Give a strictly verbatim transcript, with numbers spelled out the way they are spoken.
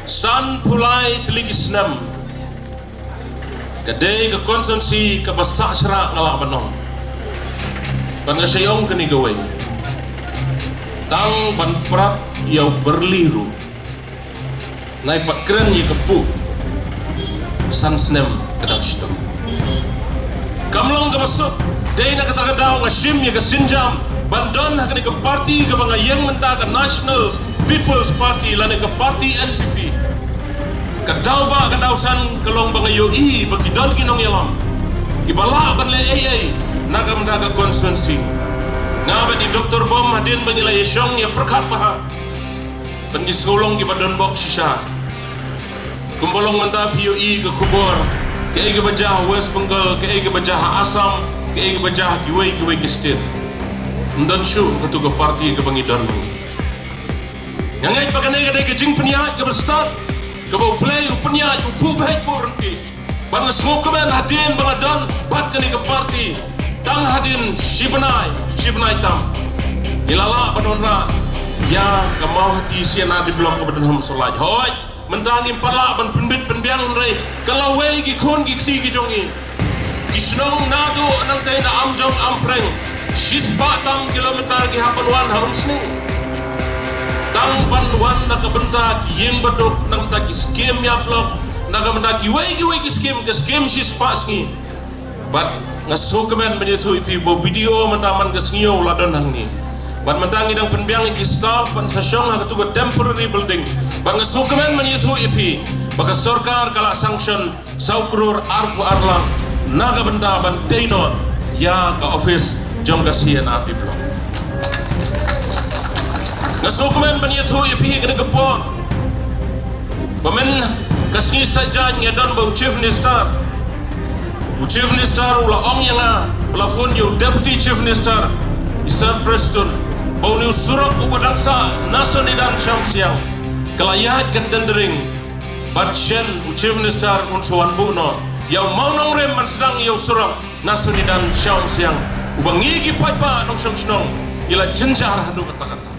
Sanphew lai tylli ki snem ka dei ka constituency kaba sah shrah nga lah ban ong. Ban nga shai ong kane kawei, tang ban prat ïa u byrli ruh nai pat kren ïa ka puk. San snem ka dang shitom. Kam long kaba suk, dei na kata ka daw nga shim ïa ka sienjam ban don ha kane ka party kaba nga ïeng mynta, ka National People's Party lane ka party N P P. Ka daw ba ka daw san ka long ba nga ïohi ba ki don ki nongïalam kiba lah ban leh ei ei na ka mynta ka constituency. Nga bad i Doctor Bom hadien ba ngi la ïashong ïapyrkhat bha, ban ngi sngewlong kiba don bok shisha. Kumba long mynta phi ïohi ka khubor, kaei kaba jia ha West Bengal, kaei kaba jia ha Assam, kaei kaba jia ha kiwei kiwei ki state. Ym don shuh katu ka party kaba ngi don. Nga ngeit ba kane ka dei ka jingpynïaid kaba stad, kaba U Blei u pynïaid, u phuh beit phuh ryntih. Bad nga sngewkmen hadien ba nga don bad kane ka party, tang hadien shi bnai, shi bnai tam, ngi la lah ban wanrah ïa ka Mawhati C and R D Block kaba don ha Mawlai. Hooid, mynta ngim pat lah ban pynbit pynbiang, hynrei ka lawei ki khun ki kti ki jong ngi. Ki shnong naduh nangtei na Amjong Ampreng, shispah tam kilometer ki hap ban wan ha Umsning. Tang ban wan na ka bynta ki ïing baduk, na ka bynta ki skim ïa block, na ka bynta kiwei kiwei ki skim, ka skim shispah sngi. Bad nga sngewkmen ban ïathuh ïa phi ba u B D O mynta man ka sngi u la don hangne. Bad mynta ngi dang pynbiang ïa ki staff ban sa shong ha katu ka temporary building. Bad nga sngewkmen ban ïathuh ïa phi ba ka sorkar ka la sanction saw klur arphew ar lak na ka bynta ban tei noh ïa ka office jong ka C and R D Block. Nga sngewkmen ban ïathuh ïa phi kane ka por ba mynta ka sngi Saitjaiñ nga don bad u Chief Minister. U Chief Minister u la ong ïa nga, u la phone ïa u Deputy Chief Minister, i Sir Prestone, ba une u surok uba dang sah na Sonidan sha Umsiang ka la ïaid ka tendering. Bad shen u Chief Minister un sa wan buh noh ïa u mawnongrim ban sdang ïa u surok na Sonidan sha Umsiang, uba ngi ki paidbah nongshong shnong ngi la jynjar haduh katta katta.